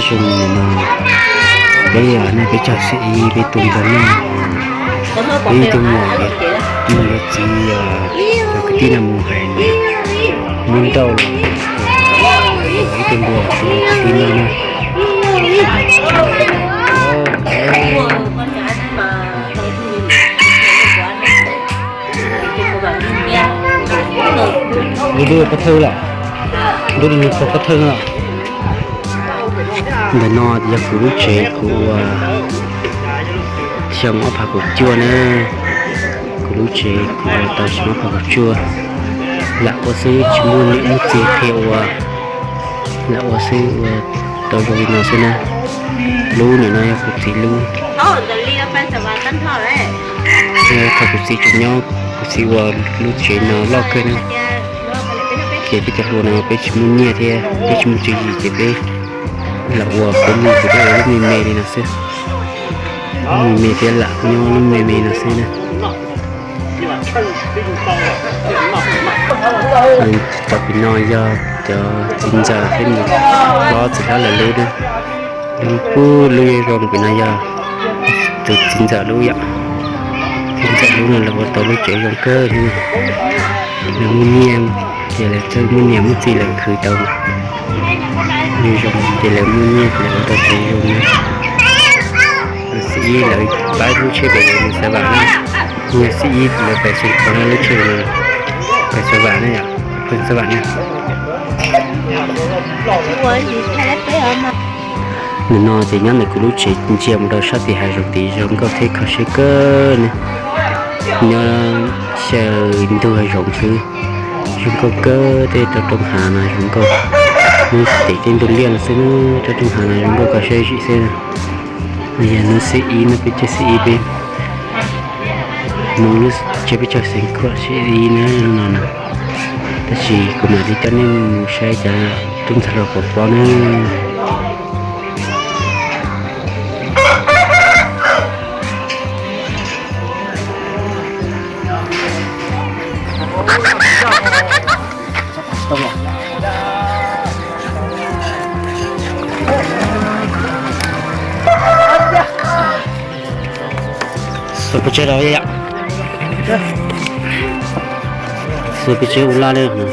Zoo no, peb no peb cog xiab ib, peb tuaj nrog noj, peb ib tug muam, muam yuav txiv, kwv tij no mus hais muab nrauj los, ib tug npua kwv tij noj na. Dub dub pov thawj lawm, dub dub pov thawj lawm. Ntawm no yog kuv lub tsev kuv ua xyoo ob phav kaum cuaj na. Kuv lub tsev kuv ua tau xyoo ob phav kaum cuaj. Lam ua xwb tsis muaj niam muaj txiv qhia ua, lam ua xwb ua tau zoo li no xwb na. Lub nim no yog kuv txiv lub. Thaum kuv txiv tseem nyob kuv txiv ua lub tsev no loj kawg na. Ces peb cov hluas no peb tsis muaj nyiaj thiab peb tsis muaj tswv yim ces peb lam ua kuv lub tsev, peb ua lub me me li no xwb. Lub me me thiab lam nyob lub me me no xwb na. Cov pem no yog cov txiv ntxawm thiab niam hlob txiv hlob lawv lub na. Lub pub lub zoo pem no yog tus txiv ntxawm lub yom. Txiv ntxawm lub no lawv ua tau lub tsev zoo kawg thiab na. Lawv muaj nyiaj ces lawv txawj muaj niam muaj txiv lawv khwv tau. Nws zoo ces lawv muaj nyiaj ces lawv ua tau tsev zoo na. Xiv ib lawv pab lub tsheb pem mus Xav Vam na. Yog xiv ib lawv pem Xeev Khuam na, lub tsheb pem Xav Vam na yom, pem Xav Vam na. Nim no ces nyob ntawm kuv lub tsev ntsia mus rau sab tim hav zoov tid zoo nkauj thiab kho siab kawg ne. Nyob xyaw ntug hav zoov xwb, zoo nkauj kawg, tej roob hav no zoo nkauj. Nyob tim tej ntug liaj no xwb, roob roob hav no zoo nkauj kho siab zim xwb. No yog hnub xiab ib no peb caug xiab ib peb mus lub tsev peb caug Xeev Khuam xiab ib na no na. Tab sis kuv mam li coj nej mus saib cov tub ntxhais hluas pov pob na. Xuas pes tsawg los yom? Xuas pes tsawg ua laj li?